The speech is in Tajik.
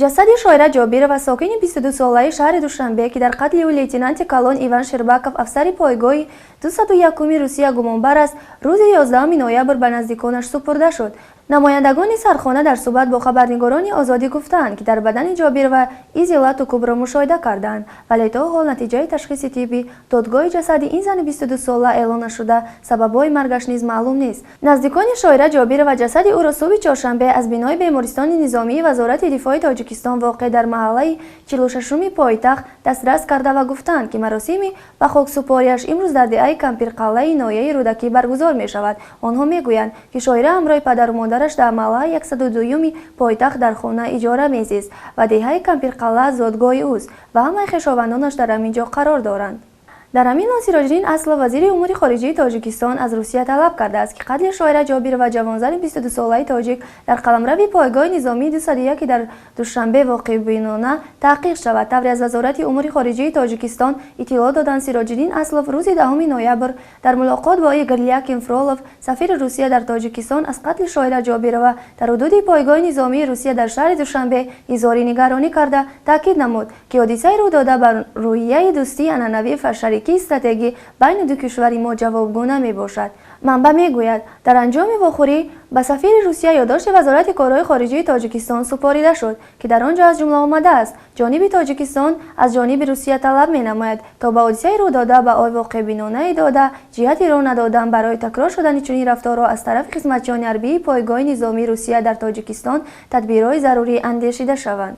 Ҷасади Шоира Ҷобирова, сокини 22-солаи шаҳри Душанбе, ки дар қатли ӯ лейтенанти калон Иван Шербаков, афсари пойгоҳи 201-уми Русия, гумонбар аст, рӯзи 11 ноябр ба наздиконаш супурда шуд. Намояндагони сархона дар суҳбат бо хабарнигорони Озодӣ гуфтаанд, ки дар бадани Ҷобирова изи лату кӯбро мушоҳида кардаанд, вале то ҳол натиҷаи ташхиси тибби додгоҳи ҷасади ин зани 22-сола эълон нашуда, сабабҳои маргаш низ маълум нест. Наздикони Шоира Ҷобирова ҷасади ӯро субҳи чоршанбе аз бинои бемористони низомии Вазорати дифои Тоҷикистон, воқеъ дар маҳаллаи 46-уми пойтахт, дастрас карда ва гуфтаанд, ки маросими ба хоксупориаш имрӯз дар деҳаи Кампирқаллаи ноҳияи Рӯдакӣ баргузор мешавад. Онҳо мегӯянд, ки Шоира ҳамроҳи падару модараш дар маҳаллаи 102-юми пойтахт дар хона иҷора мезист ва деҳаи Кампирқалла зодгоҳи ӯст ва ҳамаи хешовандонаш дар ҳамин ҷо қарор доранд. Дар ҳамин ҳол Сироҷиддин Аслов, вазири умури хориҷии Тоҷикистон, аз Русия талаб кардааст, ки қатли Шоира Ҷобирова, ҷавонзани 22-солаи тоҷик, дар қаламрави пойгоҳи низомии 201, ки дар Душанбе воқеъбинона таҳқиқ шавад. Тавре аз Вазорати умури хориҷии Тоҷикистон иттилоъ доданд, Сироҷиддин Аслов рӯзи 10 ноябр дар мулоқот бо Игор Лякин Фролов, сафири Русия дар Тоҷикистон, аз қатли Шоира Ҷобирова дар ҳудуди пойгоҳи низомии Русия дар шаҳри Душанбе изҳори нигаронӣ карда, таъкид намуд, ки ҳодисаи рӯйдода бар рӯҳияи дӯстии анъанавӣ ва шарикии стратегӣ байни ду кишвари мо ҷавобгӯ намебошад. Манбаъ мегӯяд, дар анҷоми вохӯрӣ ба сафири Русия ёддошти Вазорати корҳои хориҷии Тоҷикистон супорида шуд, ки дар он ҷо аз ҷумла омадааст: ҷониби Тоҷикистон аз ҷониби Русия талаб менамояд, то ба ҳодисаи рӯйдода баҳои воқеъбинонаи дода, ҷиҳати роҳ надодан барои такрор шудани чунин рафторҳо аз тарафи хизматчиёни ҳарбии пойгоҳи низомии Русия дар Тоҷикистон тадбирҳои зарурӣ андешида шаванд.